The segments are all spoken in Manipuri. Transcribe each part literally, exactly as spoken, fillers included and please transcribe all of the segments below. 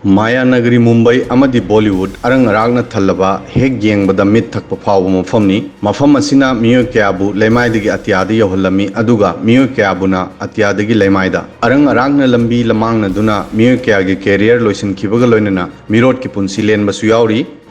ꯃꯥꯌꯥ ꯅꯒꯔꯤ ꯃꯨꯝꯕꯥꯏ ꯑꯃꯗꯤ ꯕꯣꯂꯤꯋꯨꯗ ꯑꯔꯪ ꯑꯔꯥꯛꯅ ꯊꯜꯂꯕ, ꯍꯦꯛ ꯌꯦꯡꯕꯗ ꯃꯤꯠ ꯊꯛꯄ ꯐꯥꯎꯕ ꯃꯐꯝꯅꯤ꯫ ꯃꯐꯝ ꯑꯁꯤꯅ ꯃꯤꯑꯣꯏ ꯀꯌꯥꯕꯨ ꯂꯩꯃꯥꯏꯗꯒꯤ ꯑꯇꯤꯌꯥꯗ ꯌꯧꯍꯜꯂꯝꯃꯤ, ꯑꯗꯨꯒ ꯃꯤꯑꯣꯏ ꯀꯌꯥꯕꯨꯅ ꯑꯇꯤꯌꯥꯗꯒꯤ ꯂꯩꯃꯥꯏꯗ꯫ ꯑꯔꯪ ꯑꯔꯥꯛꯅ ꯂꯝꯕꯤ ꯂꯃꯥꯡꯅꯗꯨꯅ ꯃꯤꯑꯣꯏ ꯀꯌꯥꯒꯤ ꯀꯦꯔꯤꯌꯔ ꯂꯣꯏꯁꯤꯟꯈꯤꯕꯒ ꯂꯣꯏꯅꯅ ꯃꯤꯔꯣꯠꯀꯤ ꯄꯨꯟꯁꯤ ꯂꯦꯟꯕꯁꯨ ꯌꯥꯎꯔꯤ꯫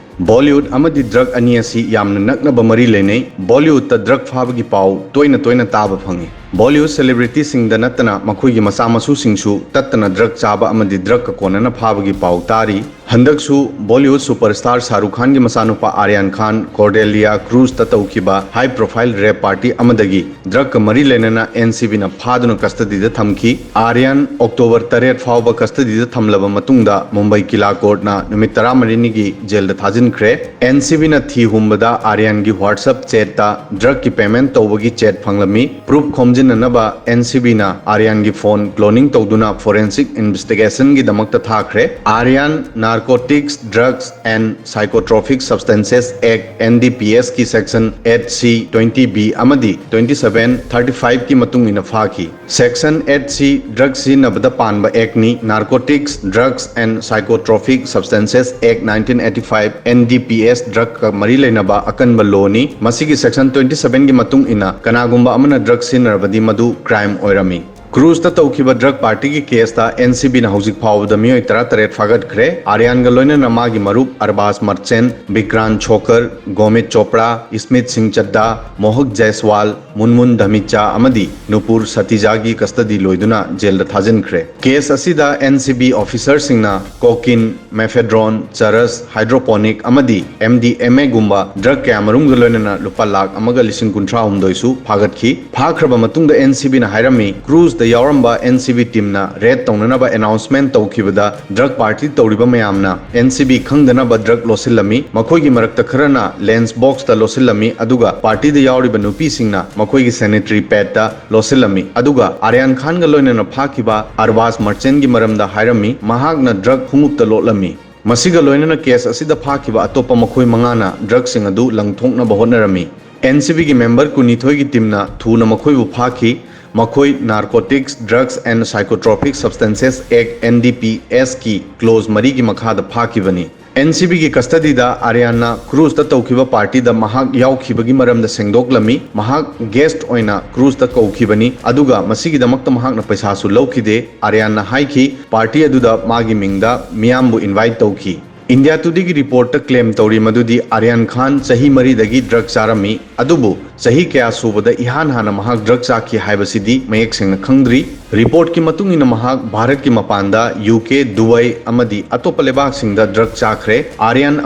ꯕꯣꯂꯤꯋꯨꯗ ꯑꯃꯗꯤ ꯗ꯭ꯔꯒ ꯑꯅꯤ ꯑꯁꯤ ꯌꯥꯝꯅ ꯅꯛꯅꯕ ꯃꯔꯤ ꯂꯩꯅꯩ꯫ ꯕꯣꯂꯤꯋꯨꯗꯇ ꯗ꯭ꯔꯒ ꯐꯥꯕꯒꯤ ꯄꯥꯎ ꯇꯣꯏꯅ ꯇꯣꯏꯅ ꯇꯥꯕ ꯐꯪꯏ꯫ ꯕꯣꯂꯤꯋꯨꯗ ꯁꯦꯂꯤꯕ꯭ꯔꯤꯇꯤꯁꯤꯡꯗ ꯅꯠꯇꯅ ꯃꯈꯣꯏꯒꯤ ꯃꯆꯥ ꯃꯁꯨꯁꯤꯡꯁꯨ ꯇꯠꯇꯅ ꯗ꯭ꯔꯒ ꯆꯥꯕ ꯑꯃꯗꯤ ꯗ꯭ꯔꯒꯀ ꯀꯣꯟꯅꯅ ꯐꯥꯕꯒꯤ ꯄꯥꯎ ꯇꯥꯔꯤ꯫ ꯍꯟꯗꯛꯁꯨ ꯕꯣꯂꯤꯋꯨꯗ ꯁꯨꯄꯔꯁ꯭ꯇꯥꯔ ꯁꯥꯍꯔꯨꯈ ꯈꯥꯟꯒꯤ ꯃꯆꯥꯅꯨꯄꯥ ꯑꯥꯔꯌꯥꯟ ꯈꯥꯟ ꯀꯣꯔꯗꯦꯂꯤꯌꯥ ꯀ꯭ꯔꯨꯖꯇ ꯇꯧꯈꯤꯕ ꯍꯥꯏ ꯄ꯭ꯔꯣꯐꯥꯏꯜ ꯔꯦꯞ ꯄꯥꯔꯇꯤ ꯑꯃꯗꯒꯤ ꯗ꯭ꯔꯒꯀ ꯃꯔꯤ ꯂꯩꯅꯅ ꯑꯦꯟꯁꯤꯕꯤꯅ ꯐꯥꯗꯨꯅ ꯀꯁꯇꯗꯤꯗ ꯊꯝꯈꯤ꯫ ꯑꯥꯔꯌꯥꯟ ꯑꯣꯛꯇꯣꯕꯔ ꯇꯔꯦꯠ ꯐꯥꯎꯕ ꯀꯁꯇꯗꯤꯗ ꯊꯝꯂꯕ ꯃꯇꯨꯡꯗ ꯃꯨꯝꯕꯥꯏ ꯀꯤꯂꯥ ꯀꯣꯔꯠꯅ ꯅꯨꯃꯤꯠ ꯇꯔꯥꯃꯔꯤꯅꯤꯒꯤ ꯖꯦꯜꯗ ꯊꯥꯖꯤꯟꯈ꯭ꯔꯦ꯫ ꯑꯦꯟꯁꯤꯕꯤꯅ ꯊꯤ ꯍꯨꯝꯕꯗ ꯑꯥꯔꯌꯥꯟꯒꯤ WhatsApp ꯆꯦꯠꯇ ꯗ꯭ꯔꯒꯀꯤ ꯄꯦꯃꯦꯟꯠ ꯇꯧꯕꯒꯤ ꯆꯦꯠ ꯐꯪꯂꯝꯃꯤ꯫ ꯄ꯭ꯔꯨꯐ ꯈꯣꯝꯖꯤꯟꯅꯅꯕ ꯑꯦꯟꯁꯤꯕꯤꯅ ꯑꯥꯔꯌꯥꯟꯒꯤ ꯐꯣꯟ ꯀ꯭ꯂꯣꯅꯤꯡ ꯇꯧꯗꯨꯅ ꯐꯣꯔꯦꯟꯁꯤꯛ ꯏꯟꯚꯦꯁꯇꯤꯒꯦꯁꯟꯒꯤꯗꯃꯛꯇ ꯊꯥꯈ꯭ꯔꯦ꯫ Aryan Narcotics, Drugs and Psychotropic Substances Act, NDPS ꯀꯤ section eight C, twenty B ꯑꯃꯗꯤ twenty seven thirty five ꯀꯤ ꯃꯇꯨꯡ ꯏꯟꯅ ꯐꯥꯈꯤ꯫ Section eight C ꯗ꯭ꯔꯒ ꯁꯤꯖꯤꯟꯅꯕꯗ ꯄꯥꯟꯕ acne. Narcotics, Drugs and Psychotropic Substances Act, nineteen eighty five, NDPS ꯗ꯭ꯔꯒꯀ ꯃꯔꯤ ꯂꯩꯅꯕ ꯑꯀꯟꯕ ꯂꯣꯅꯤ꯫ ꯃꯁꯤꯒꯤ section twenty seven ꯒꯤ ꯃꯇꯨꯡ ꯏꯟꯅ ꯀꯅꯥꯒꯨꯝꯕ ꯑꯃꯅ ꯗ꯭ꯔꯒ ꯁꯤꯖꯤꯟꯅꯔꯕꯗꯤ ꯃꯗꯨ ꯀ꯭ꯔꯥꯏꯝ ꯑꯣꯏꯔꯝꯃꯤ꯫ ꯀ꯭ꯔꯨꯖꯇ ꯇꯧꯈꯤꯕ ꯗ꯭ꯔꯒ ꯄꯥꯔꯇꯤꯒꯤ ꯀꯦꯁꯇ ꯑꯦꯟꯁꯤꯕꯤꯅ ꯍꯧꯖꯤꯛ ꯐꯥꯎꯕꯗ ꯃꯤꯑꯣꯏ ꯇꯔꯥꯇꯔꯦꯠ ꯐꯥꯒꯠꯈ꯭ꯔꯦ꯫ ꯑꯥꯔꯌꯥꯟꯒ ꯂꯣꯏꯅꯅ ꯃꯥꯒꯤ ꯃꯔꯨꯞ ꯑꯔꯕꯥꯖ ꯃꯔꯆꯦꯟ, ꯕꯤꯀ꯭ꯔꯥꯟ ꯁꯣꯀꯔ, ꯒꯣꯃꯤꯠ ꯆꯣꯄ꯭ꯔꯥ, ꯏꯁꯃꯤꯠ ꯁꯤꯡ ꯆꯗ꯭ꯗꯥ, ꯃꯨꯟꯃꯨꯟ ꯖꯥꯏꯁꯋꯥꯜ, ꯃꯨꯟꯃꯨꯟ ꯙꯃꯤꯆꯥ ꯑꯃꯗꯤ ꯅꯨꯄꯨꯔ ꯁꯇꯤꯖꯥꯒꯤ ꯀꯁꯇꯗꯤ ꯂꯣꯏꯗꯨꯅ ꯖꯦꯜꯗ ꯊꯥꯖꯤꯟꯈ꯭ꯔꯦ꯫ ꯀꯦꯁ ꯑꯁꯤꯗ ꯑꯦꯟꯁꯤꯕꯤ ꯑꯣꯐꯤꯁꯔꯁꯤꯡꯅ ꯀꯣꯀꯤꯟ, ꯃꯦꯐꯦꯗ꯭ꯔꯣꯟ, ꯆꯔꯁ, ꯍꯥꯏꯗ꯭ꯔꯣꯄꯣꯅꯤꯛ ꯑꯃꯗꯤ MDMA ꯒꯨꯝꯕ ꯗ꯭ꯔꯒ ꯀꯌꯥꯃꯔꯨꯝꯒ ꯂꯣꯏꯅꯅ ꯂꯨꯄꯥ ꯂꯥꯈ ꯑꯃꯒ ꯂꯤꯁꯤꯡ ꯀꯨꯟꯊ꯭ꯔꯥ ꯍꯨꯝꯗꯣꯏꯁꯨ ꯐꯥꯒꯠꯈꯤ꯫ ꯐꯥꯈ꯭ꯔꯕ ꯃꯇꯨꯡꯗ ꯑꯦꯟꯁꯤꯕꯤꯅ ꯍꯥꯏꯔꯝꯃꯤ, ꯀ꯭ꯔꯨꯖꯇ ꯌꯥꯎꯔꯝꯕ ꯑꯦꯟꯁꯤꯕꯤ ꯇꯤꯝꯅ ꯔꯦꯗ ꯇꯧꯅꯅꯕ ꯑꯦꯅꯥꯎꯟꯁꯃꯦꯟꯠ ꯇꯧꯈꯤꯕꯗ ꯗ꯭ꯔꯒ ꯄꯥꯔꯇꯤ ꯇꯧꯔꯤꯕ ꯃꯌꯥꯝꯅ ꯑꯦꯟꯁꯤꯕꯤ ꯈꯪꯗꯅꯕ ꯗ꯭ꯔꯒ ꯂꯣꯠꯁꯤꯜꯂꯝꯃꯤ꯫ ꯃꯈꯣꯏꯒꯤ ꯃꯔꯛꯇ ꯈꯔꯅ ꯂꯟꯆ ꯕꯣꯛꯁꯇ ꯂꯣꯠꯁꯤꯜꯂꯝꯃꯤ, ꯑꯗꯨꯒ ꯄꯥꯔꯇꯤꯗ ꯌꯥꯎꯔꯤꯕ ꯅꯨꯄꯤꯁꯤꯡꯅ ꯃꯈꯣꯏꯒꯤ ꯁꯦꯅꯤꯇꯔꯤ ꯄꯦꯗꯇ ꯂꯣꯠꯁꯤꯜꯂꯝꯃꯤ꯫ ꯑꯗꯨꯒ ꯑꯥꯔꯌꯥꯟ ꯈꯥꯟꯒ ꯂꯣꯏꯅꯅ ꯐꯥꯈꯤꯕ ꯑꯔꯕꯥꯖ ꯃꯔꯆꯦꯟꯒꯤ ꯃꯔꯝꯗ ꯍꯥꯏꯔꯝꯃꯤ, ꯃꯍꯥꯛꯅ ꯗ꯭ꯔꯒ ꯈꯣꯡꯎꯞꯇ ꯂꯣꯠꯂꯝꯃꯤ꯫ ꯃꯁꯤꯒ ꯂꯣꯏꯅꯅ ꯀꯦꯁ ꯑꯁꯤꯗ ꯐꯥꯈꯤꯕ ꯑꯇꯣꯞꯄ ꯃꯈꯣꯏ ꯃꯉꯥꯅ ꯗ꯭ꯔꯒꯁꯤꯡ ꯑꯗꯨ ꯂꯪꯊꯣꯛꯅꯕ ꯍꯣꯠꯅꯔꯝꯃꯤ꯫ ꯑꯦꯟꯁꯤꯕꯤꯒꯤ ꯃꯦꯝꯕꯔ ꯀꯨꯟꯅꯤꯊꯣꯏꯒꯤ ꯇꯤꯝꯅ ꯊꯨꯅ ꯃꯈꯣꯏꯕꯨ ꯐꯥꯈꯤ꯫ ꯃꯈꯣꯏ Narcotics, Drugs and Psychotropic Substances Act, N D P S ꯀꯤ clause ꯃꯔꯤꯒꯤ ꯃꯈꯥꯗ ꯐꯥꯈꯤꯕꯅꯤ꯫ N C B ꯒꯤ custody ꯗ ꯑꯥꯔꯌꯥꯟꯅ ꯀ꯭ꯔꯨꯖꯇ ꯇꯧꯈꯤꯕ party ꯗ ꯃꯍꯥꯛ ꯌꯥꯎꯈꯤꯕꯒꯤ ꯃꯔꯝꯗ ꯁꯦꯡꯗꯣꯛꯂꯝꯃꯤ꯫ ꯃꯍꯥꯛ guest ꯑꯣꯏꯅ ꯀ꯭ꯔꯨꯖꯇ ꯀꯧꯈꯤꯕꯅꯤ, ꯑꯗꯨꯒ ꯃꯁꯤꯒꯤꯗꯃꯛꯇ ꯃꯍꯥꯛꯅ ꯄꯩꯁꯥꯁꯨ ꯂꯧꯈꯤꯗꯦ꯫ ꯑꯥꯔꯌꯥꯟꯅ ꯍꯥꯏꯈꯤ, party ꯑꯗꯨꯗ ꯃꯥꯒꯤ ꯃꯤꯡꯗ ꯃꯤꯌꯥꯝꯕꯨ invite ꯇꯧꯈꯤ꯫ India Today ꯒꯤ report ꯇ claim ꯇꯧꯔꯤ ꯃꯗꯨꯗꯤ ꯑꯥꯔꯌꯥꯟ ꯈꯥꯟ ꯆꯍꯤ ꯃꯔꯤꯗꯒꯤ drug ꯆꯥꯔꯝꯃꯤ, ꯑꯗꯨꯕꯨ ꯆꯍꯤ ꯀꯌꯥ ꯁꯨꯕꯗ ꯏꯍꯥꯟ ꯍꯥꯟꯅ ꯃꯍꯥꯛ drug ꯆꯥꯈꯤ ꯍꯥꯏꯕꯁꯤꯗꯤ ꯃꯌꯦꯛ ꯁꯦꯡꯅ ꯈꯪꯗ꯭ꯔꯤ꯫ Report ꯀꯤ ꯃꯇꯨꯡ ꯏꯟꯅ ꯃꯍꯥꯛ ꯚꯥꯔꯠꯀꯤ ꯃꯄꯥꯟꯗ U K, ꯗꯨꯕꯥꯏ ꯑꯃꯗꯤ ꯑꯇꯣꯞꯄ ꯂꯩꯕꯥꯛꯁꯤꯡꯗ drug ꯆꯥꯈ꯭ꯔꯦ꯫ ꯑꯥꯔꯌꯥꯟ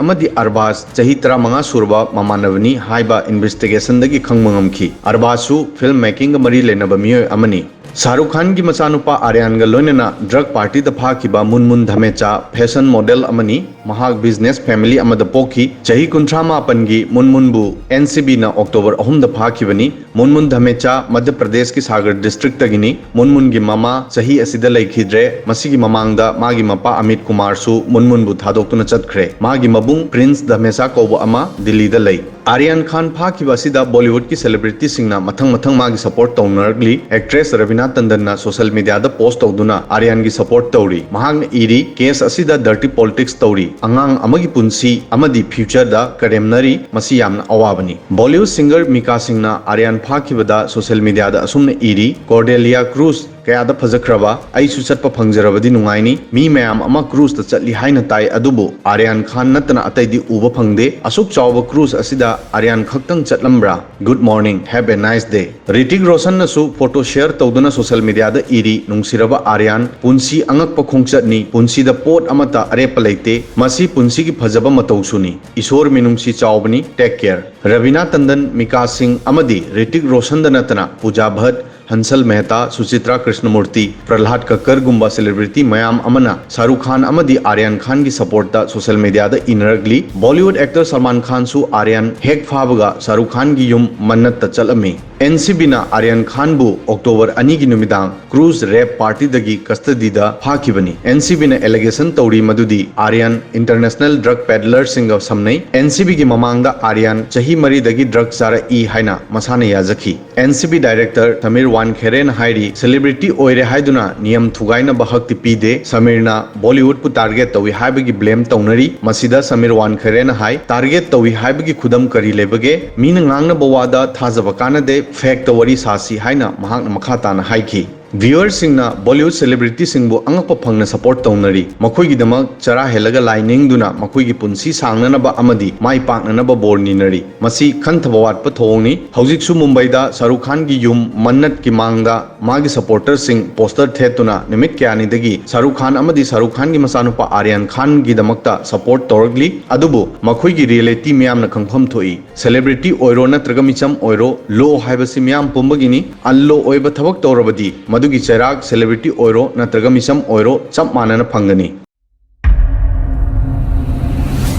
ꯑꯃꯗꯤ ꯑꯔꯕꯥꯖ ꯆꯍꯤ ꯇꯔꯥꯃꯉꯥ ꯁꯨꯔꯕ ꯃꯃꯥꯟꯅꯕꯅꯤ ꯍꯥꯏꯕ investigation ꯗꯒꯤ ꯈꯪꯕ ꯉꯝꯈꯤ꯫ ꯑꯔꯕꯥꯖꯁꯨ film making ꯒ ꯃꯔꯤ ꯂꯩꯅꯕ ꯃꯤꯑꯣꯏ ꯑꯃꯅꯤ꯫ ꯁꯥꯍꯔꯨꯈ ꯈꯥꯟꯒꯤ ꯃꯆꯥꯅꯨꯄꯥ ꯑꯥꯔꯌꯥꯟꯒ ꯂꯣꯏꯅꯅ drug party ꯗ ꯐꯥꯈꯤꯕ ꯃꯨꯟꯃꯨꯟ ꯙꯃꯦꯆꯥ fashion model ꯑꯃꯅꯤ꯫ ꯃꯍꯥꯛ business family ꯑꯃꯗ ꯄꯣꯛꯈꯤ꯫ ꯆꯍꯤ ꯀꯨꯟꯊ꯭ꯔꯥ ꯃꯥꯄꯟꯒꯤ ꯃꯨꯟꯃꯨꯟꯕꯨ N C B ꯅ October ꯑꯍꯨꯝꯗ ꯐꯥꯈꯤꯕꯅꯤ꯫ ꯃꯨꯟꯃꯨꯟ ꯙꯃꯦꯆꯥ ꯃꯙ꯭ꯌ ꯄ꯭ꯔꯗꯦꯁꯀꯤ ꯁꯥꯒꯔ district ꯇꯒꯤꯅꯤ꯫ ꯃꯨꯟꯃꯨꯟꯒꯤ ꯃꯃꯥ ꯆꯍꯤ ꯑꯁꯤꯗ ꯂꯩꯈꯤꯗ꯭ꯔꯦ꯫ ꯃꯁꯤꯒꯤ ꯃꯃꯥꯡꯗ ꯃꯥꯒꯤ ꯃꯄꯥ ꯑꯃꯤꯠ ꯀꯨꯃꯥꯔꯁꯨ ꯃꯨꯟꯃꯨꯟꯕꯨ ꯊꯥꯗꯣꯛꯇꯨꯅ ꯆꯠꯈ꯭ꯔꯦ꯫ ꯃꯥꯒꯤ ꯃꯕꯨꯡ ꯄ꯭ꯔꯤꯟꯁ ꯙꯃꯦꯆꯥ ꯀꯧꯕ ꯑꯃ ꯗꯤꯜꯂꯤꯗ ꯂꯩ꯫ ꯑꯥꯔꯌꯥꯟ ꯈꯥꯟ ꯐꯥꯈꯤꯕ ꯑꯁꯤꯗ ꯕꯣꯂꯤꯋꯨꯗꯀꯤ celebrity ꯁꯤꯡꯅ ꯃꯊꯪ ꯃꯊꯪ ꯃꯥꯒꯤ support ꯇꯧꯅꯔꯛꯂꯤ꯫ Actress Rabina ꯇꯟꯗꯟꯅ social media ꯗ post ꯇꯧꯗꯨꯅ ꯑꯥꯔꯌꯥꯟꯒꯤ support ꯇꯧꯔꯤ꯫ ꯃꯍꯥꯛꯅ ꯏꯔꯤ, case ꯑꯁꯤꯗ dirty politics ꯇꯧꯔꯤ, ꯑꯉꯥꯡ ꯑꯃꯒꯤ ꯄꯨꯟꯁꯤ ꯑꯃꯗꯤ future ꯗ ꯀꯔꯦꯝꯅꯔꯤ, ꯃꯁꯤ ꯌꯥꯝꯅ ꯑꯋꯥꯕꯅꯤ꯫ Bollywood singer ꯃꯤꯀꯥ ꯁꯤꯡꯅ ꯑꯥꯔꯌꯥꯟ ꯐꯥꯈꯤꯕꯗ social media ꯗ ꯑꯁꯨꯝꯅ ꯏꯔꯤ, "Cordelia Cruz ꯀꯌꯥꯗ ꯐꯖꯈ꯭ꯔꯕ, ꯑꯩꯁꯨ ꯆꯠꯄ ꯐꯪꯖꯔꯕꯗꯤ ꯅꯨꯡꯉꯥꯏꯅꯤ꯫ ꯃꯤ ꯃꯌꯥꯝ ꯑꯃ cruise ꯇ ꯆꯠꯂꯤ ꯍꯥꯏꯅ ꯇꯥꯏ, ꯑꯗꯨꯕꯨ ꯑꯥꯔꯌꯥꯟ ꯈꯥꯟ ꯅꯠꯇꯅ ꯑꯇꯩꯗꯤ ꯎꯕ ꯐꯪꯗꯦ꯫ ꯑꯁꯨꯛ ꯆꯥꯎꯕ cruise ꯑꯁꯤꯗ ꯑꯥꯔꯌꯥꯟ ꯈꯛꯇꯪ ꯆꯠꯂꯝꯕ꯭ꯔꯥ? Good morning, have a nice day." Hrithik ꯔꯣꯁꯟꯅꯁꯨ photo share ꯇꯧꯗꯨꯅ social media ꯗ ꯏꯔꯤ, "ꯅꯨꯡꯁꯤꯔꯕ ꯑꯥꯔꯌꯥꯟ, ꯄꯨꯟꯁꯤ ꯑꯉꯛꯄ ꯈꯣꯡꯆꯠꯅꯤ, ꯄꯨꯟꯁꯤꯗ ꯄꯣꯠ ꯑꯃꯠꯇ ꯑꯔꯦꯞꯄ ꯂꯩꯇꯦ, ꯃꯁꯤ ꯄꯨꯟꯁꯤꯒꯤ ꯐꯖꯕ ꯃꯇꯧꯁꯨꯅꯤ꯫ ꯏꯁꯣꯔ ꯃꯤꯅꯨꯡꯁꯤ ꯆꯥꯎꯕꯅꯤ, take care." ꯔꯕꯤꯅꯥ ꯇꯟꯗꯟ, ꯃꯤꯀꯥ ꯁꯤꯡ ꯑꯃꯗꯤ ꯔꯤꯇꯤꯛ ꯔꯣꯁꯟꯗ ꯅꯠꯇꯅ ꯄꯨꯖꯥ ꯚꯠ, ꯍꯟꯁꯜ ꯃꯦꯍꯇꯥ, ꯁꯨꯆꯤꯇ꯭ꯔꯥ ꯀ꯭ꯔꯤꯁꯅꯃꯨꯔꯇꯤ, ꯄ꯭ꯔꯍꯂꯥꯗ ꯀꯛꯀꯔꯒꯨꯝꯕ celebrity ꯃꯌꯥꯝ ꯑꯃꯅ ꯁꯥꯍꯔꯨꯈ ꯈꯥꯟ ꯑꯃꯗꯤ ꯑꯥꯔꯌꯥꯟ ꯈꯥꯟꯒꯤ support ꯇ social media ꯗ ꯏꯅꯔꯛꯂꯤ꯫ Bollywood actor ꯁꯜꯃꯥꯟ ꯈꯥꯟꯁꯨ ꯑꯥꯔꯌꯥꯟ ꯍꯦꯛ ꯐꯥꯕꯒ ꯁꯥꯍꯔꯨꯈ ꯈꯥꯟꯒꯤ ꯌꯨꯝ ꯃꯟꯅꯠꯇ ꯆꯠꯂꯝꯃꯤ꯫ ꯑꯦꯟ ꯁꯤ ꯕꯤꯅ ꯑꯥꯔꯌꯥꯟ ꯈꯥꯟꯕꯨ ꯑꯣꯛꯇꯣꯕꯔ ꯑꯅꯤꯒꯤ ꯅꯨꯃꯤꯗꯥꯡ ꯀ꯭ꯔꯨꯖ ꯔꯦꯞ ꯄꯥꯔꯇꯤꯗꯒꯤ ꯀꯁꯇꯗꯤꯗ ꯐꯥꯈꯤꯕꯅꯤ꯫ ꯑꯦꯟ ꯁꯤ ꯕꯤꯅ ꯑꯦꯂꯤꯒꯦꯁꯟ ꯇꯧꯔꯤ ꯃꯗꯨꯗꯤ Aryan international drug ꯄꯦꯗꯂꯔꯁꯤꯡꯒ ꯁꯝꯅꯩ꯫ N C ꯕꯤꯒꯤ ꯃꯃꯥꯡꯗ ꯑꯥꯔꯌꯥꯟ ꯆꯍꯤ ꯃꯔꯤꯗꯒꯤ ꯗ꯭ꯔꯒ ꯆꯥꯔꯛꯏ ꯍꯥꯏꯅ ꯃꯁꯥꯅ ꯌꯥꯖꯈꯤ꯫ N C B director Sameer ꯋꯥꯟꯈꯦꯔꯦꯅ ꯍꯥꯏꯔꯤ, ꯁꯦꯂꯤꯕ꯭ꯔꯤꯇꯤ ꯑꯣꯏꯔꯦ ꯍꯥꯏꯗꯨꯅ ꯅꯤꯌꯝ ꯊꯨꯒꯥꯏꯅꯕ ꯍꯛꯇꯤ ꯄꯤꯗꯦ꯫ ꯁꯃꯤꯔꯅ ꯕꯣꯂꯤꯋꯨꯗꯄꯨ ꯇꯥꯔꯒꯦꯠ ꯇꯧꯏ ꯍꯥꯏꯕꯒꯤ ꯕ꯭ꯂꯦꯝ ꯇꯧꯅꯔꯤ꯫ ꯃꯁꯤꯗ ꯁꯃꯤꯔ ꯋꯥꯟꯈꯦꯔꯦꯅ ꯍꯥꯏ, ꯇꯥꯔꯒꯦꯠ ꯇꯧꯏ ꯍꯥꯏꯕꯒꯤ ꯈꯨꯗꯝ ꯀꯔꯤ ꯂꯩꯕꯒꯦ? ꯃꯤꯅ ꯉꯥꯡꯅꯕ ꯋꯥꯗ ꯊꯥꯖꯕ ꯀꯥꯟꯅꯗꯦ, ꯐꯦꯛꯇ ꯋꯥꯔꯤ ꯁꯥꯁꯤ ꯍꯥꯏꯅ ꯃꯍꯥꯛꯅ ꯃꯈꯥ ꯇꯥꯅ ꯍꯥꯏꯈꯤ꯫ ꯚ꯭ꯌꯨꯋꯔꯁꯤꯡꯅ ꯕꯣꯂꯤꯋꯨꯗ ꯁꯦꯂꯤꯕ꯭ꯔꯤꯇꯤꯁꯤꯡꯕꯨ ꯑꯉꯛꯄ ꯐꯪꯅ ꯁꯄꯣꯔꯠ ꯇꯧꯅꯔꯤ꯫ ꯃꯈꯣꯏꯒꯤꯗꯃꯛ ꯆꯔꯥ ꯍꯦꯜꯂꯒ ꯂꯥꯏ ꯅꯤꯡꯗꯨꯅ ꯃꯈꯣꯏꯒꯤ ꯄꯨꯟꯁꯤ ꯁꯥꯡꯅꯅꯕ ꯑꯃꯗꯤ ꯃꯥꯏ ꯄꯥꯛꯅꯅꯕ ꯕꯣꯔ ꯅꯤꯅꯔꯤ꯫ ꯃꯁꯤ ꯈꯟꯊꯕ ꯋꯥꯠꯄ ꯊꯧꯑꯣꯡꯅꯤ꯫ ꯍꯧꯖꯤꯛꯁꯨ ꯃꯨꯝꯕꯩꯗ ꯁꯥꯔꯨꯈ ꯈꯥꯟꯒꯤ ꯌꯨꯝ ꯃꯟꯅꯠꯀꯤ ꯃꯥꯡꯗ ꯃꯥꯒꯤ ꯁꯄꯣꯔꯇꯔꯁꯤꯡ ꯄꯣꯁꯇꯔ ꯊꯦꯠꯇꯨꯅ ꯅꯨꯃꯤꯠ ꯀꯌꯥꯅꯤꯗꯒꯤ ꯁꯥꯔꯨꯈ ꯈꯥꯟ ꯑꯃꯗꯤ ꯁꯥꯔꯨꯈ ꯈꯥꯟꯒꯤ ꯃꯆꯥꯅꯨꯄꯥ ꯑꯥꯔꯌꯥꯟ ꯈꯥꯟꯒꯤꯗꯃꯛꯇ ꯁꯄꯣꯔꯠ ꯇꯧꯔꯛꯂꯤ꯫ ꯑꯗꯨꯕꯨ ꯃꯈꯣꯏꯒꯤ ꯔꯤꯌꯦꯂꯤꯇꯤ ꯃꯤꯌꯥꯝꯅ ꯈꯪꯐꯝ ꯊꯣꯛꯏ꯫ ꯁꯦꯂꯤꯕ꯭ꯔꯤꯇꯤ ꯑꯣꯏꯔꯣ ꯅꯠꯇ꯭ꯔꯒ ꯃꯤꯆꯝ ꯑꯣꯏꯔꯣ, ꯂꯣ ꯍꯥꯏꯕꯁꯤ ꯃꯤꯌꯥꯝ ꯄꯨꯝꯕꯒꯤꯅꯤ꯫ ꯑꯟꯂꯣ ꯑꯣꯏꯕ ꯊꯕꯛ ꯇꯧꯔꯕꯗꯤ ꯃꯗꯨꯒꯤ ꯆꯩꯔꯥꯛ ꯁꯦꯂꯤꯕ꯭ꯔꯤꯇꯤ ꯑꯣꯏꯔꯣ ꯅꯠꯇ꯭ꯔꯒ ꯃꯤꯆꯝ ꯑꯣꯏꯔꯣ ꯆꯞ ꯃꯥꯟꯅꯅ ꯐꯪꯒꯅꯤ꯫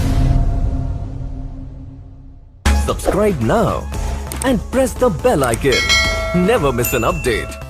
Subscribe now and press the bell icon. Never miss an update.